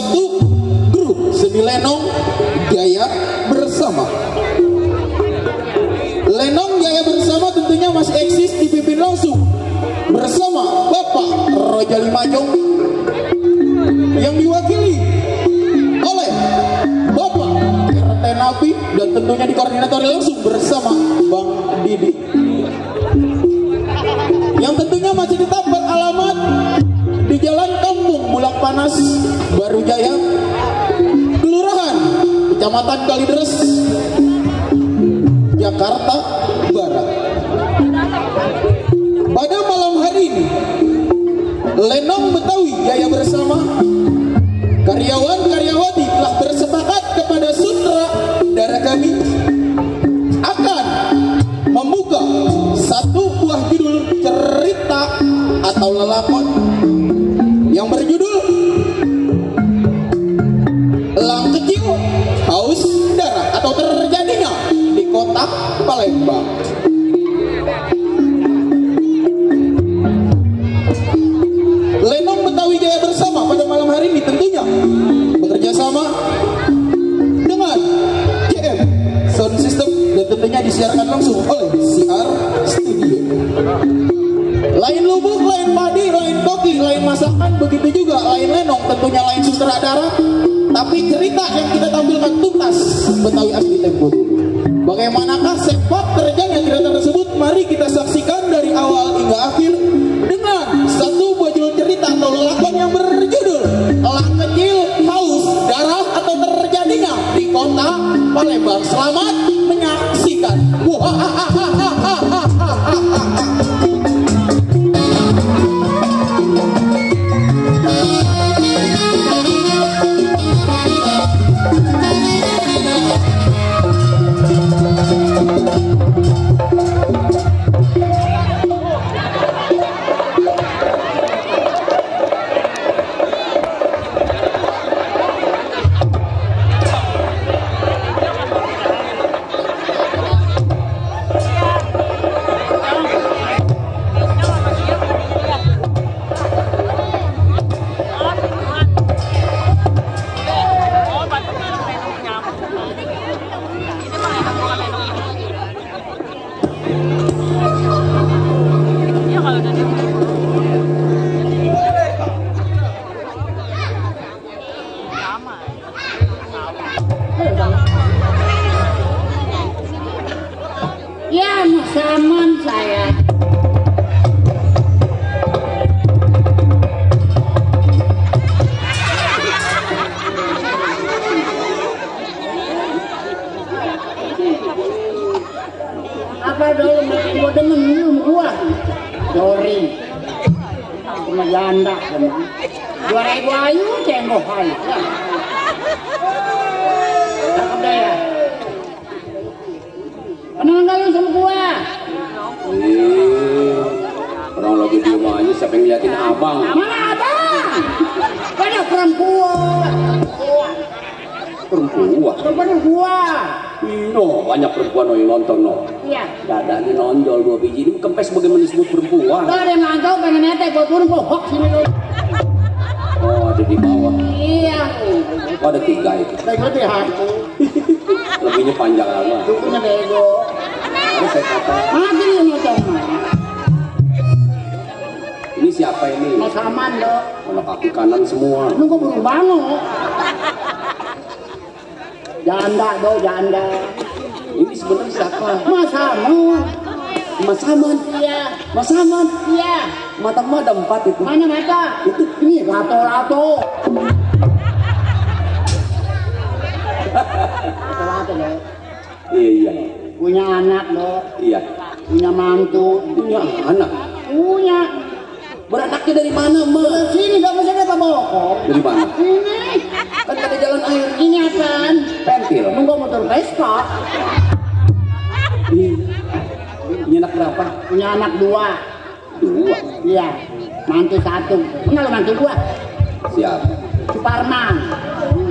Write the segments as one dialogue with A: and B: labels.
A: suatu grup seni lenong Jaya Bersama. Lenong Jaya Bersama tentunya masih eksis, dipimpin langsung bersama Bapak Roja Limajong yang diwakili oleh Bapak RT Nabi dan tentunya dikoordinatori langsung bersama Bang Didi yang tentunya masih tetap beralamat di Jalan Kampung Bulak Panas, Baru Jaya, Kelurahan Kecamatan Kalideres, Jakarta Barat. Pada malam hari ini, Lenong Betawi Jaya Bersama, karyawan-karyawati telah bersepakat kepada sutradara kami akan membuka satu buah judul cerita atau lelakon yang berjudul Elang Kecil Haus Darah atau Terjadinya di Kota Palembang. Lenong Betawi Jaya Bersama pada malam hari ini tentunya bekerja sama dengan JM Sound System dan tentunya disiarkan langsung oleh CR Studio. Lain lubuk, lain padi, lain koki, lain masakan, begitu juga lain lenong, tentunya lain sutradara, tapi cerita yang kita tampilkan tuntas Betawi asli tempo dulu. Bagaimanakah sepak terjangnya cerita tersebut? Mari kita saksikan dari awal hingga akhir dengan satu buah judul cerita atau lelakon yang berjudul Elang Kecil Haus Darah atau Terjadinya di Kota Palembang. Selamat menyaksikan.
B: Ya, saman saya. Apa dulu mau demen minum gua? Sorry. Cuma janda kan. 2.000 ayu cenggoh hai. Cakep deh ya. Kenal kalian sama gua?
C: Orang lagi di rumah aja, siapa yang ngeliatin abang?
B: Mana abang? Ada perempuan.
C: Perempuan?
B: Perempuan gua.
C: No, banyak perempuan yang nonton no.
B: Iya.
C: Dadanya nonjol 2 biji, ini kempes bagaimana disebut perempuan?
B: Tuh ada yang nonton pengen netek buat turun pohok sini dulu.
C: Oh, ada di bawah.
B: Iya.
C: Oh, ada 3 itu.
B: Baik lebih hati.
C: Lebihnya panjang amat.
B: Dukunya bego.
C: Ada saya kata.
B: Mati lu nonton.
C: Ini siapa ini?
B: Mas Aman dong.
C: Kalau kaki kanan semua.
B: Lu kok burung banget. Janda dong, janda.
C: Ini sebenarnya siapa?
B: Mas Aman.
C: Mas Aman.
B: Iya.
C: Mas Aman.
B: Iya.
C: Mata gua ada 4 itu.
B: Mana mata?
C: Itu.
B: Ini lato-lato. Lato-lato dong.
C: Iya.
B: Punya anak dong.
C: Iya.
B: Punya mantu.
C: Punya anak.
B: Punya.
C: Beranaknya dari mana, Mbak?
B: Sini gak bisa ada bokong.
C: Dari mana?
B: Ini.
C: Kan ada jalan air.
B: Ini apaan?
C: Pentil.
B: Nunggu motor Vespa.
C: Punya anak berapa?
B: Punya anak 2.
C: 2.
B: Iya. Mantu 1. Kenal lu mantu 2?
C: Siapa?
B: Suparman.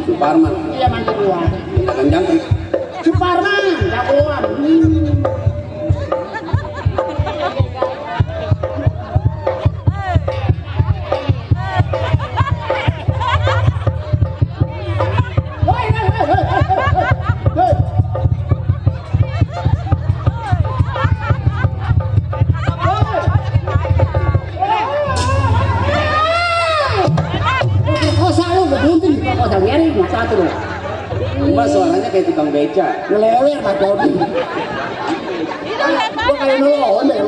C: Suparman.
B: Iya mantu 2.
C: Akan jangkrik.
B: Suparman. Jagoan. usah biarin, nggak satu loh.
C: Mas suaranya kayak tukang beca.
B: Lewer Pak Jody. Gua kayak nolong deh.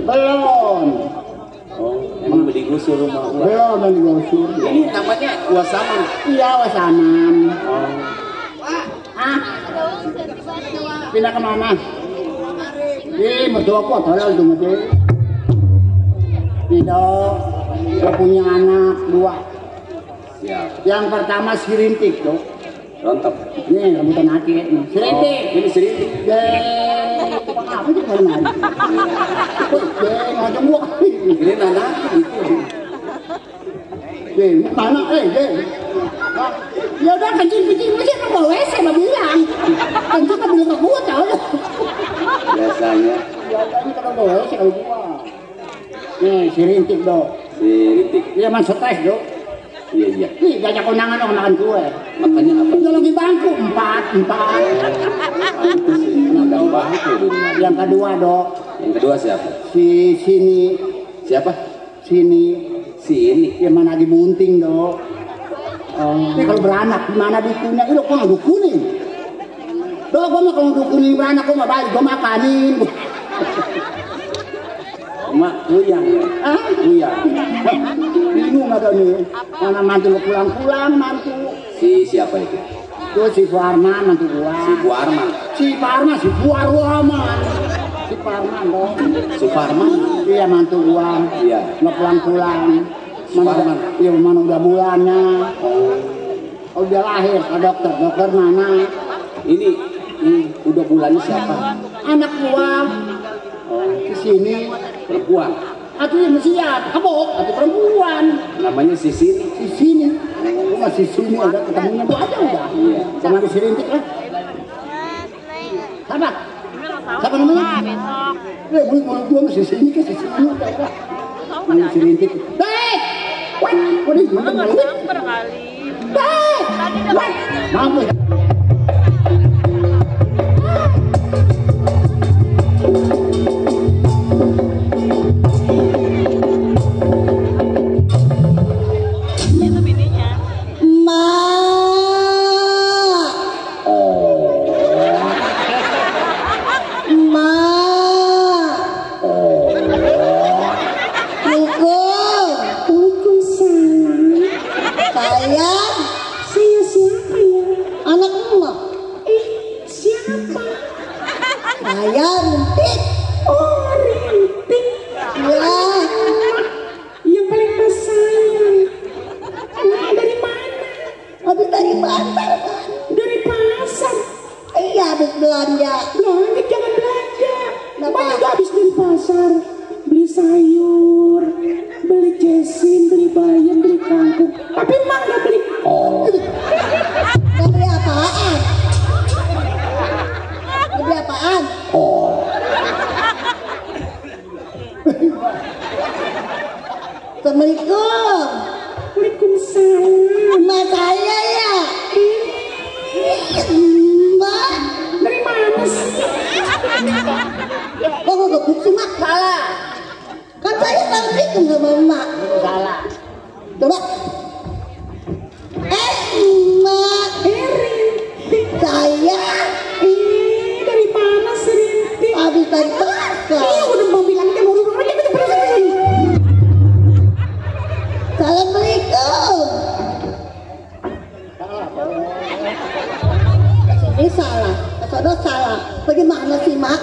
B: Belum.
C: Oh, emang beli gusur rumah gua.
B: Belum dan digosur.
C: Ini namanya wasaman.
B: Iya wasaman.
C: Oh.
B: Pindah kemana? Mertua aku tolong itu mati. Tidak. Saya punya anak 2.
C: Siap.
B: Yang pertama si Rintik tuh.
C: Rontok.
B: Ini rambutan hati ini. Si Rintik.
C: Ini serintik.
B: Tukang apa sih kalau nari? Ngajak gua.
C: Ini anak itu.
B: Mana? Ya udah kencing masih ke bawah WC mah bilang. Kencing kan bilang ke gua tau.
C: Biasanya.
B: Ya udah ini ke bawah WC kalau gua. Nih si Rintik dong.
C: Serintik.
B: Dia emang stres dong.
C: Iya.
B: Nih diajak kondangan gue.
C: Makanya apa?
B: Udah lagi bangku 4.
C: Ada bangku di rumah.
B: Yang kedua dok.
C: Yang kedua siapa?
B: Si sini.
C: Siapa?
B: Sini.
C: Sini.
B: Yang mana dibunting dok. Ini kalau beranak gimana dukunnya? Itu kok nggak dukunin? Dok, gue mah kalau dukunin beranak gue nggak balik, gue makanin.
C: Mak uyang ya? Uyang.
B: Bingung ada nih. Mana mantu pulang mantu.
C: Siapa itu?
B: Itu si Farman mantu gua.
C: Si Buarman.
B: Si Parman, si Buarman. Si Parman dong.
C: Suparman.
B: Iya mantu gua.
C: Iya.
B: Nggak pulang-pulang.
C: Suparman.
B: Iya mana udah bulannya. Oh, udah lahir ke dokter mana?
C: Ini udah bulannya siapa?
B: Anak gua. Di sini.
C: Perempuan.
B: Aku yang siap, kabok, aku perempuan.
C: Namanya Sisi.
B: Di sini. Gua masih sini udah ketemunya gua aja udah.
C: Iya.
B: Sama di Rintik lah. Siapa namanya? Mulut gua masih sini ke sini udah. Ini si Rintik. Dek! Waduh, gimana balik? Dek! Mampu ya?
D: Assalamualaikum. Waalaikumsalam. Mbak saya ya. Mbak. Dari mana sih? Kok gebuk sih mak? Salah. Kan saya assalamualaikum sama mak.
B: Salah.
D: Coba. Mak. Saya.
E: Dari mana sih Rintik?
D: Habis dari pasar.
E: Iya udah mau bilang dia mau rumah aja kita pergi.
D: Assalamualaikum. Ini salah, kesana salah. Bagaimana sih mak?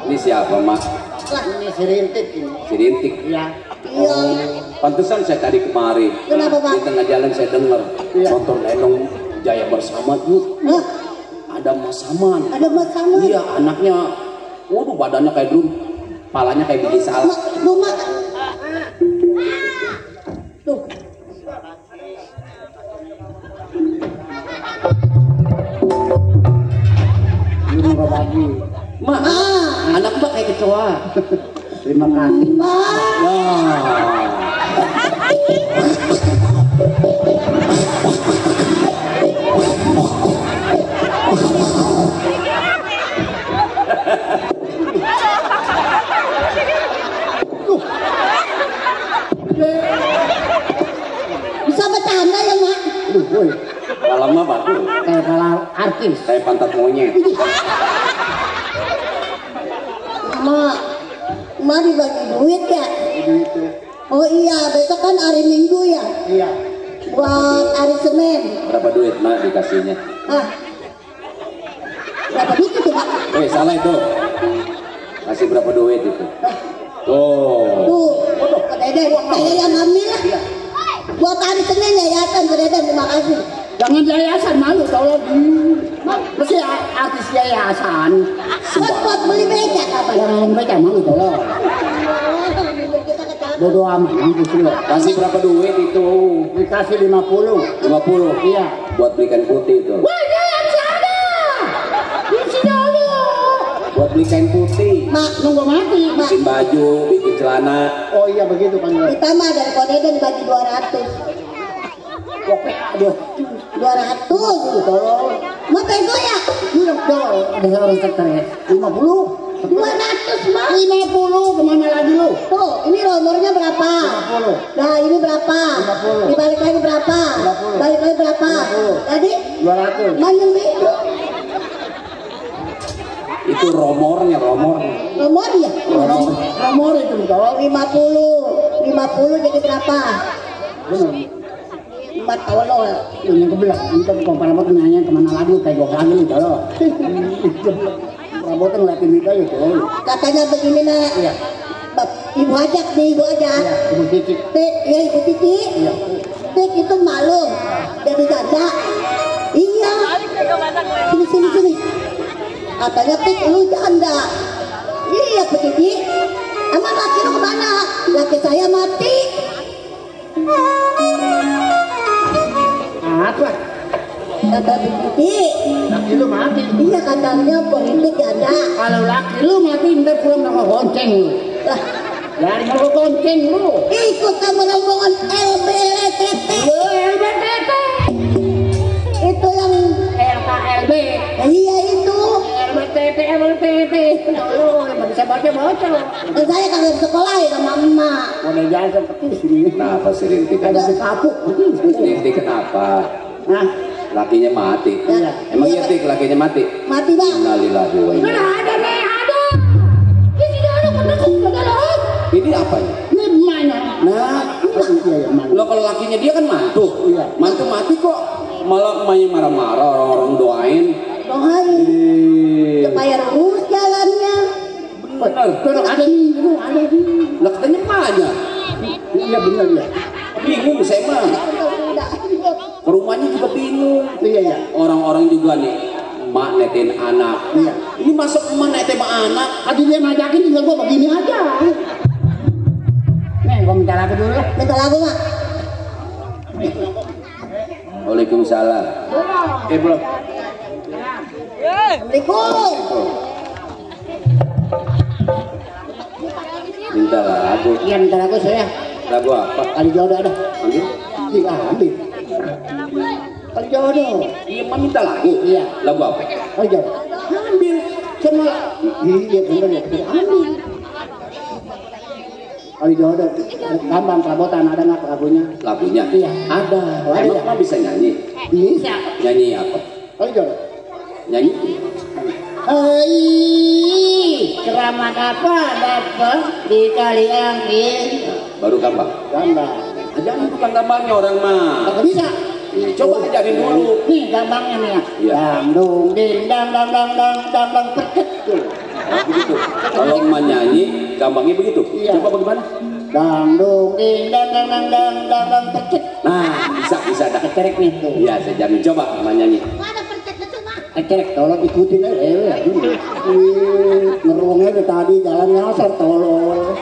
C: Ini siapa mak?
D: Lah,
B: Ini si Rintik ini.
C: Si Rintik.
B: Iya.
D: iya.
C: Pantesan saya tadi kemari.
D: Kenapa mak?
C: Di tengah jalan saya dengar
B: Iya.
C: nonton Lenong Jaya Bersama tuh.
D: Hah?
C: Ada Mas Saman.
D: Ada mak sama?
C: Iya, anaknya, waduh badannya kayak drum, palanya kayak biji salak.
D: Tuh mak. Tuh.
B: Ini mau bagi.
C: Mak, anak mbak kayak kecoa.
B: Terima kasih.
D: Mak.
B: bagus.
C: Malam mah bagus.
B: Kayak kalah artis.
C: Kayak pantat monyet.
D: Ma dibagi duit ya?
B: Begitu.
D: Oh iya, besok kan hari Minggu ya?
B: Iya.
D: Buat hari Senin.
C: Berapa duit mak dikasihnya?
D: Ah, berapa duit itu, Pak?
C: Salah itu. Kasih berapa duit itu?
D: Tuh, Pak Deden, saya yang ambil lah. Buat hari Senin yayasan, Pak Deden, terima kasih.
B: Jangan yayasan malu tolong. Mesti artis yayasan.
D: Buat beli beca apa?
B: Yang mereka malu tolong. Bodo amat nanti lo.
C: Kasih berapa duit itu?
B: Dikasih 50.
C: 50.
B: Iya.
C: Buat beli kain putih itu.
B: Wah, yang sana. Di sini dulu.
C: Buat beli kain putih.
D: Mak,
B: Nunggu mati.
C: Bikin baju, bikin celana.
B: Oh iya begitu kan.
D: kita mah dari Pak Deden dibagi 200.
B: Oke, aduh.
D: 200.
B: Tolong.
D: Mau pego ya?
B: Iya, tolong. Ada orang stres. 50.
D: 200, Mak.
B: 50 kemana lagi lu?
D: Tuh, ini nomornya berapa?
B: 50.
D: Nah, ini berapa?
B: 50.
D: Dibalik lagi berapa?
B: 50.
D: Balik lagi berapa?
B: 50.
D: Tadi
B: 200.
D: banyak itu.
C: Itu romornya.
D: Nomor ya?
B: Nomor itu tolong.
D: 50 jadi berapa?
B: Benar.
D: 4 tahun loh.
B: Ini kebelah. Kita komparatif nanya kemana lagi kayak gua lagi lu tolong. Rambutnya ngeliatin kita ya tolong.
D: Katanya begini nak.
B: Iya.
D: Ibu ajak nih, ibu ajak.
B: Iya, ibu titik.
D: Tik, ya ibu titik.
B: Iya.
D: Tik itu malu. Jadi janda. Iya. Sini. Katanya Tik lu janda. Iya Bu Titik. Emang laki lu kemana? Laki saya mati.
B: Apa?
D: Kata Bu Titik.
B: Laki lu mati.
D: Iya katanya politik janda.
B: Kalau laki lu mati ntar pulang sama gonceng lu.
D: Lah,
B: Dari mau gonceng lu.
D: ikut sama rombongan LBLTT.
B: LBTT.
D: Itu yang
B: LKLB.
D: iya itu.
B: LBTT. Lu bisa baca.
D: Saya kagak di sekolah ya sama emak.
B: Udah jalan seperti sini.
C: Kenapa si Rinti?
B: Ada di kapuk.
C: Rinti kenapa?
B: Nah,
C: Lakinya mati.
B: Iya.
C: Emang iya Tik, lakinya mati?
D: Mati bang.
C: Innalillahi wa inna.
B: ada nih, ada. Di sini ada penduduk, ada loh.
C: Ini apanya?
B: Ini mana?
C: Nah,
B: Iya, mana?
C: lo kalau lakinya dia kan mantu.
B: Iya.
C: Mantu mati kok malah emaknya marah-marah orang doain.
D: Doain supaya lurus jalannya.
C: Bener.
B: Kalau ada nih, ada nih.
C: Lah katanya emaknya.
B: Iya benar ya.
C: Bingung saya mah. Ke rumahnya juga bingung.
B: Iya.
C: Orang-orang juga nih, emak netin anak.
B: Iya.
C: Ini masuk emak netin anak.
B: Tadi dia ngajakin tinggal gua begini aja. Nih, gua minta lagu dulu lah.
D: Minta lagu mak.
C: Waalaikumsalam. Belum.
D: Assalamualaikum.
C: Minta lagu.
B: Iya, minta lagu saya.
C: Lagu apa?
B: Kali jodoh ada.
C: Ambil.
B: Iya, ambil. Kali jodoh.
C: Iya, emak minta lagu.
B: Iya.
C: Lagu apa?
B: Kali jodoh. Ambil. Semua. Iya, bener ya. Ambil. Kali jodoh. Gampang perabotan ada nggak lagunya?
C: Lagunya?
B: Iya.
C: Ada.
B: Ada.
C: Emang emak bisa nyanyi?
B: Bisa.
C: Nyanyi apa?
B: Kali jodoh.
C: Nyanyi?
B: Hai, keramat apa dapat di kali angin?
C: Baru gambar.
B: Gambar.
C: Ajarin tukang gambarnya orang mah.
B: Apa bisa?
C: Coba ajarin dulu.
B: Nih gambarnya nih ya.
C: Iya.
B: Dang dong ding dang percet tuh.
C: Oh, begitu. Kalau emak nyanyi, gampangnya begitu.
B: Iya.
C: Coba bagaimana?
B: Dang dong ding dang percet.
C: Nah, bisa dah.
B: Kecerek nih tuh.
C: Iya, saya jamin. Coba emak nyanyi.
D: Mana percet itu mak?
B: Kecerek tolong ikutin aja ya. Ngerungnya dari tadi jalan nyasar tolong.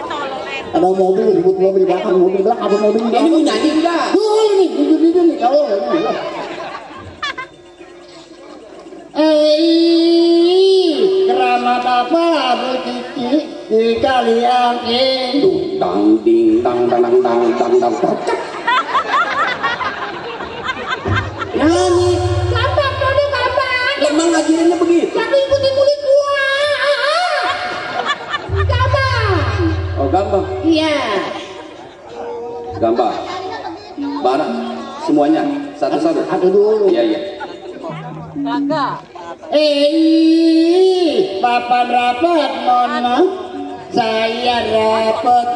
B: Ada mobil, ribut mobil belakang, ada mobil
C: Ini
B: belakang.
C: mau nyanyi enggak?
B: Boleh nih, jujur nih kalau keramat apa berkiki di kali angin?
C: Dang ding dang percet.
B: Nyanyi. Gampang, tadi gampang.
C: Emang ngajarinnya begitu?
B: Tapi ikuti kulit gua. Gampang.
C: Oh, gampang.
B: Iya.
C: Gampang. Barang semuanya satu-satu.
B: Satu dulu.
C: Iya iya.
B: Papan rapat nona, saya rapat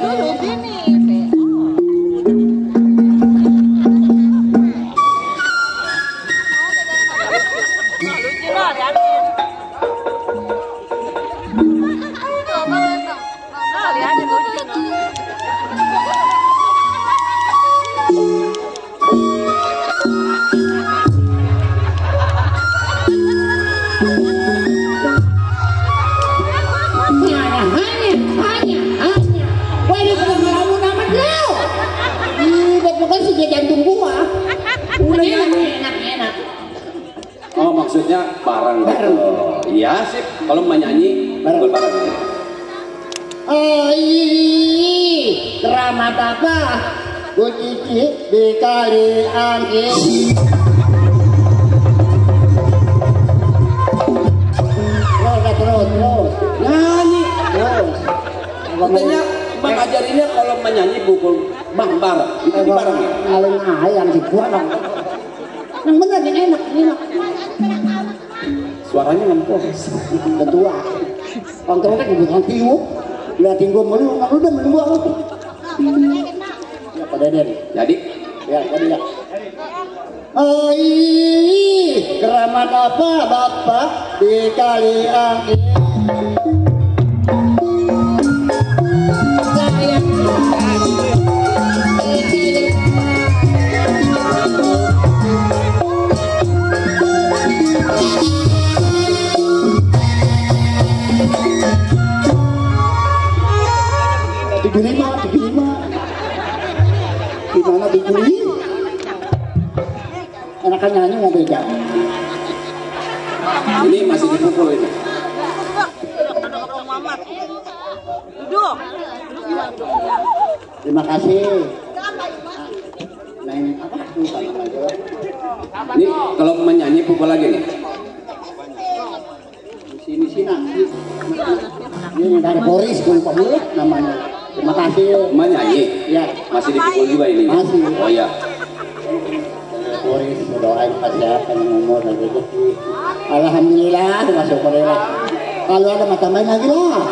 C: Oh maksudnya bareng gitu. Iya sih. Kalau menyanyi bareng.
B: Keramat apa? Bu Cici di kali angin. Terus
C: Nyanyi.
B: terus.
C: Katanya Bang ajarinnya kalau menyanyi pukul bareng. Itu bareng ya.
B: Ngaling ayam sih gua dong. Yang bener yang enak.
C: Suaranya ngempos.
B: Ketua. Kontrolnya kebutuhan tiup. Liatin gua melu, udah melu gua. Ya pada deh.
C: Jadi
B: Ya tadi ya. Keramat apa Bapak di kali angin? Tujuh lima. Gimana 75? Enakan nyanyi mau beda.
C: ini masih dipukul ini.
F: Duduk.
B: Terima kasih. Neng apa?
C: Ini kalau menyanyi pukul lagi nih.
B: Sini. Ini dari Boris, gue lupa dulu namanya. Terima kasih.
C: Menyanyi.
B: Ya,
C: Masih dipukul juga ini.
B: Masih.
C: Oh iya.
B: Boris berdoain kesehatan umur dan rezeki. Alhamdulillah, masuk Korea. Kalau ada mata main lagi lah.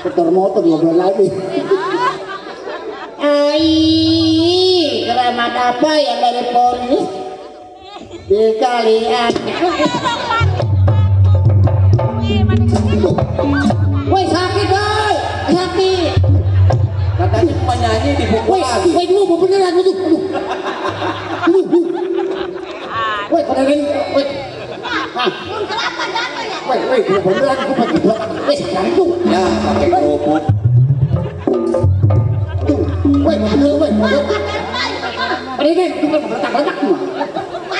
B: Putar motor 2 bulan lagi. Keramat apa yang dari Boris? Di kalian. Woi sakit doi, sakit.
C: Katanya penyanyi dipukul lagi.
B: Woi dulu beneran itu. Woi beneran, woi. Hah. Woi beneran aku pakai belakang. Woi sekarang itu.
C: Ya pakai kerupuk.
B: Woi beneran. Beneran itu bertak-bertak tuh.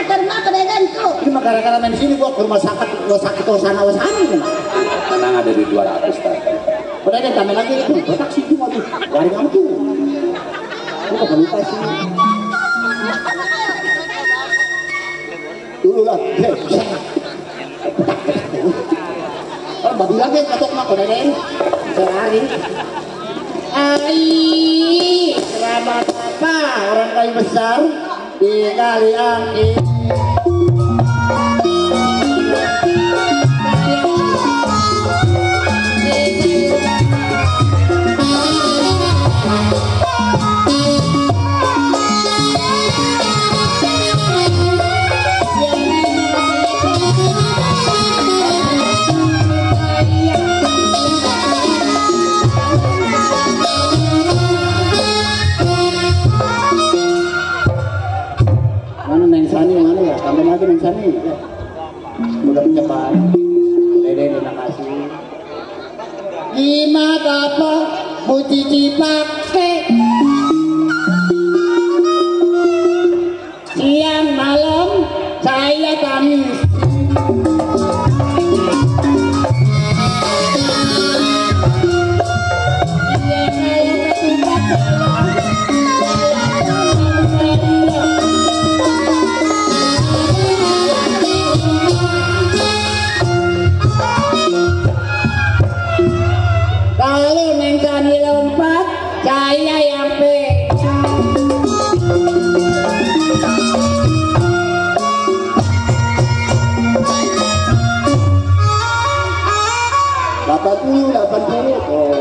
B: Ini mah gara-gara main sini gua ke rumah sakit, gua sakit sana.
C: Tenang ada di 200 tadi.
B: Beneran tambah lagi itu. Bertak sih cuma tuh. Lari kamu tuh. Gua kok lupa sih. Dulu lah. Kalau babi lagi katok mah beneran. Sehari. Selamat apa orang kayu besar di kali angin. Mana Neng Sani mana ya? Tambah lagi Neng Sani. Ya. Mudah cepat. Dede terima kasih. Gimana apa? Bu Cici pakai. Siang malam saya tangis. Kalau Neng Sani lompat, saya yang pegang. 80. Oh.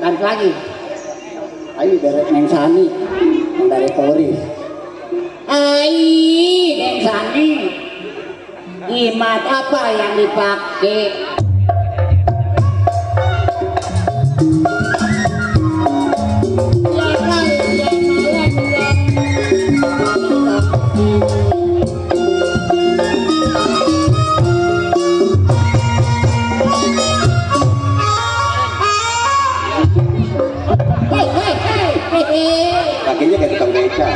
B: Tarik lagi. Ayo dari Neng Sani, dari Polri. Ayo Neng Sani, jimat apa yang dipakai?
C: Kakinya kayak tukang beca.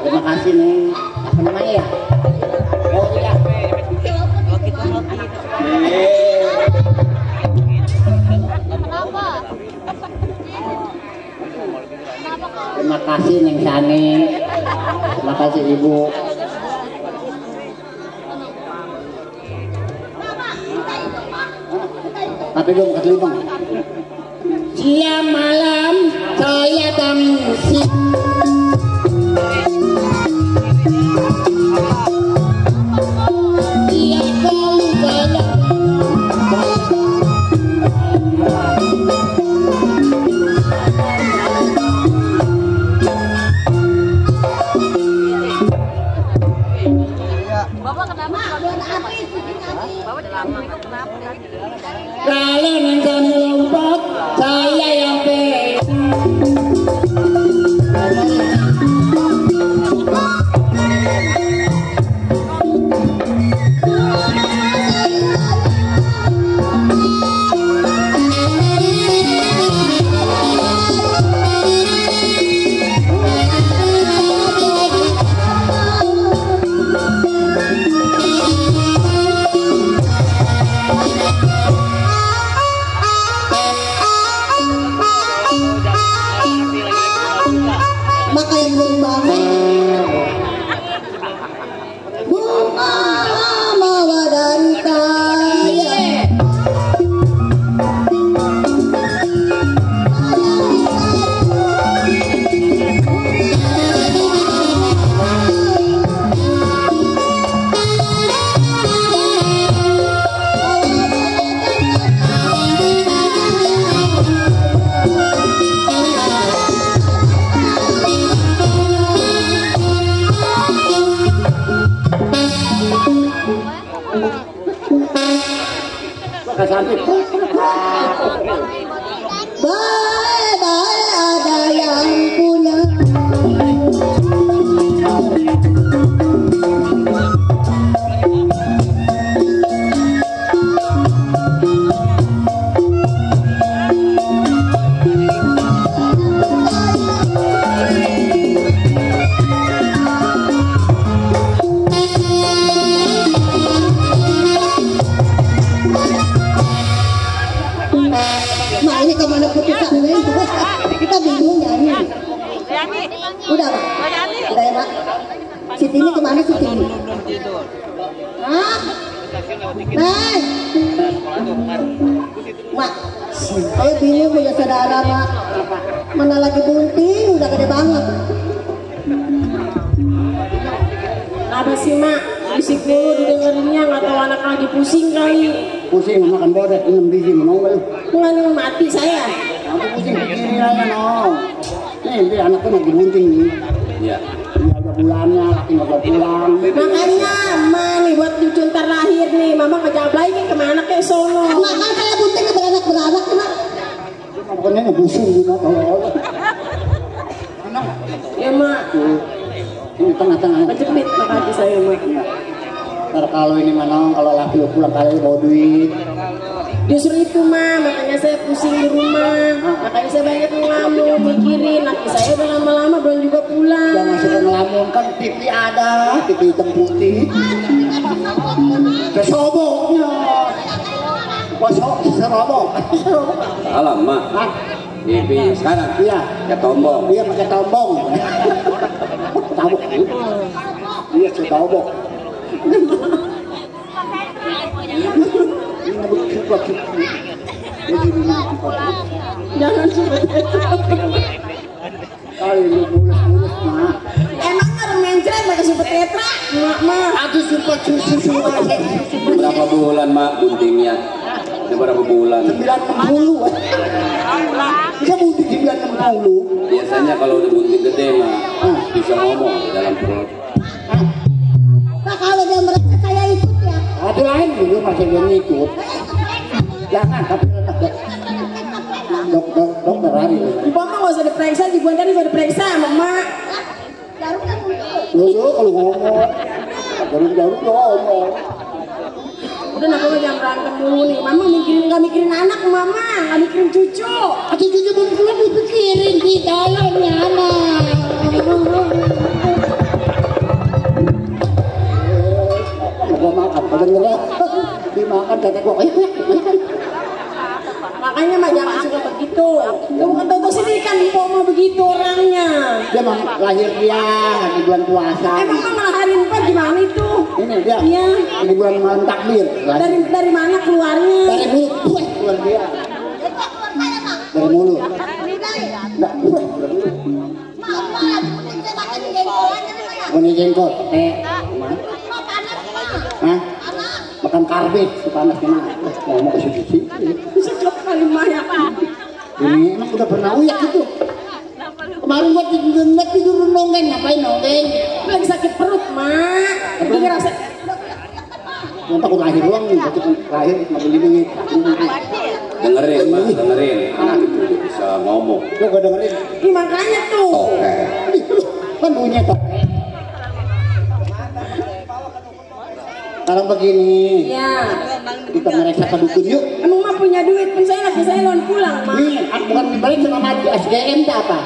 B: Terima kasih nih. Apa namanya ya? Oh iya. Terima kasih Neng Sani. Terima kasih Ibu. Tapi dong, kata bang. Siang malam saya musik. Dia selalu banyak.
F: Bapak kenapa? Bapak lama kenapa tadi?
B: Kalau nanti melompat, saya yang
D: maka yang membangun bunga mawar dan kaya. Bye-bye ada yang punya. Mak ini kemana putusan ini? Kita bingung nyanyi. Udah Pak? Udah ya Pak? Siti ini kemana Siti ini? Hah? Mak, saya bingung punya saudara Mak. Mana lagi bunting, udah gede banget.
E: Apa sih Mak? Bisik dulu didengerinnya, nggak tahu anak lagi pusing kali.
B: Pusing makan bodet 6 biji menongol.
E: Bukan mati saya.
B: Aku pusing pikirin aja no. Nih anakku lagi bunting nih.
C: Iya.
B: Dia ada bulannya, laki nggak pulang.
E: Makanya Mama nih buat cucu ntar lahir nih, Mama ngejawab lagi kemana ke sono.
D: Mak kan saya bunting ke beranak-beranak Mak.
B: Pokoknya ngebusung gitu kalau.
E: Ya Mak,
B: Ini tengah-tengah.
E: kejepit makanya saya Mak.
B: Ntar kalau ini mana kalau laki lu pulang kali bawa duit.
E: Justru itu Ma, makanya saya pusing di rumah. Makanya saya banyak ngelamun, mikirin laki saya udah lama-lama belum juga pulang.
B: Jangan suka ngelamun kan TV ada, TV hitam putih. Kesoboknya. Serobok.
C: Alamak.
B: Hah?
C: TV sekarang.
B: Iya.
C: Ya tombol.
B: Dia pakai tombong. Tabuk. Iya, setobok.
E: Jangan seperti itu.
B: Kali lu mulus-mulus Mak.
E: Emangnya orang mencret Petra, mak mah.
B: Aku sumpah susu.
C: Berapa bulan mak buntingnya? Ada berapa bulan?
B: 960. Bisa bunting 960.
C: Biasanya kalau udah bunting gede mah bisa ngomong di dalam perut.
D: Nah kalau dia merasa saya ikut ya.
B: Ada lain dulu masih belum ikut. Jangan tapi tetap deh. Dokter hari.
E: Ibu mah nggak usah diperiksa, Ibuan kan juga diperiksa, mama.
D: Jarum kan muncul.
B: Dulu kalau ngomong. Jarum ngomong.
E: Udah nak lo jangan berantem dulu nih. Mama nggak mikirin anak, mama nggak mikirin cucu.
B: Atau juga belum dipikirin di dalamnya anak. Gua makan, pada ngerak. Dimakan kata gua
E: Makanya mah jangan suka begitu. Kamu kan tahu sendiri kan Mpok mah begitu orangnya.
B: dia mah lahir dia di bulan puasa.
E: Emang mah ngelaharin Mpok gimana itu?
B: Ini dia.
E: Iya.
B: Di bulan malam takbir.
E: Dari mana keluarnya?
B: Dari mulut, keluar dia. Dari mulut. Enggak, keluar mulut. Bunyi jengkol. Hah? Makan karbit, panas kena. Mau ke sini.
E: Sekap kali mah ya Pak.
B: Ini emang udah pernah uyak itu. Kemarin gua tidur nongeng, ngapain nongeng?
E: Lagi sakit perut, Mak. Tapi ngerasa
B: Yang takut lahir doang nih, takut lahir nggak boleh dingin.
C: Dengerin mak, dengerin. Anak itu bisa ngomong.
B: Lu gak dengerin?
E: Ih, makanya tuh.
B: Kan bunyinya toh. Sekarang begini,
E: Iya.
B: kita mereka ke dukun yuk.
E: Emang Mak punya duit pun saya lagi saya loan pulang, Mak.
B: Nih, aku bukan dibalik sama maju SDM tak apa?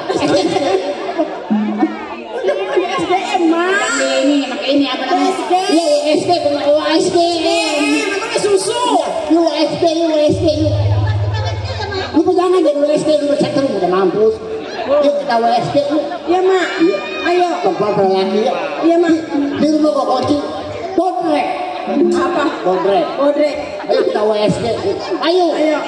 E: Udah bukan di SDM, Mak.
B: Ini pakai ini apa namanya?
E: USD.
B: Iya USD, bukan USD.
E: Namanya susu.
B: USD. Lu jangan jadi USD dulu setel udah mampus. Yuk kita USD yuk.
E: Iya, Mak. Ayo.
B: Perempuan lagi ya.
E: Iya, Mak.
B: Di rumah gua kunci. Kodrek.
E: Apa?
B: Kodrek.
E: Bodrek.
B: Ayo kita USD. Ayo.
E: Ayo.